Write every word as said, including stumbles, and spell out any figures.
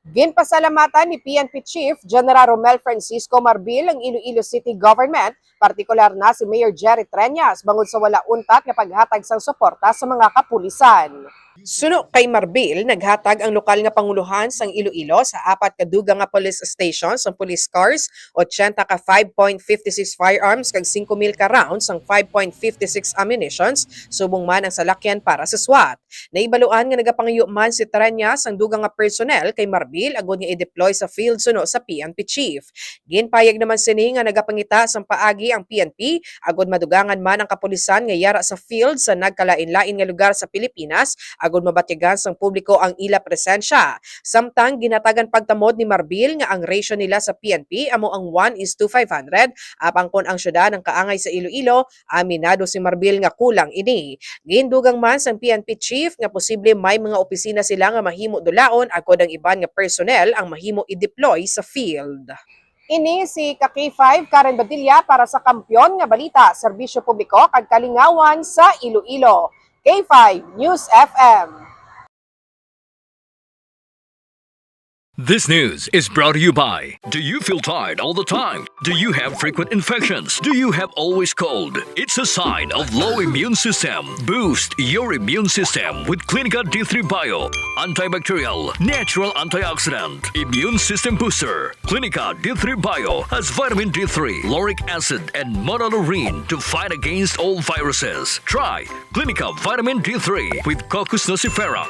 Ginpasalamatan ni P N P Chief General Romel Francisco Marbil ang Iloilo City Government, partikular na si Mayor Jerry Treñas, bangod sa wala untat nga paghatag sang suporta sa mga kapulisan. Suno kay Marbil, naghatag ang lokal nga pangulohan sang Iloilo sa apat ka dugang nga police stations sang police cars, ochenta ka five point fifty six firearms, kag singko mil ka rounds sang five point fifty six ammunitions, subong man ang salakyan para sa SWAT. Nahibaluan nga nagapangayo man si Treñas sang dugang nga personnel kay Marbil agod nga i-deploy sa field suno sa P N P chief. Ginpayag naman sini nga nagapangita sang paagi ang P N P agod madugangan man ang kapulisan nga yara sa field sa nagkalain-lain nga lugar sa Pilipinas agod mabatyagan sang publiko ang ila presensya. Samtang ginhatagan pagtamod ni Marbil nga ang ratio nila sa P N P amo ang one is to five hundred, apang kon ang syudad ang kaangay sa Iloilo, aminado si Marbil nga kulang ini. Gindugang man sang P N P chief nga posible may mga opisina sila nga mahimo dulaon agod ang iban nga personnel ang mahimo i-deploy sa field. Ini si ka K five Karen Badilla para sa Kampiyon nga Balita, Serbisyo Publiko kag Kalingawan sa Iloilo. K five News F M. This news is brought to you by. Do you feel tired all the time? Do you have frequent infections? Do you have always cold? It's a sign of low immune system. Boost your immune system with Clinica D three Bio. Antibacterial, natural antioxidant, immune system booster. Clinica D three Bio has vitamin D three, lauric acid, and monolaurin to fight against all viruses. Try Clinica Vitamin D three with Cocos nucifera.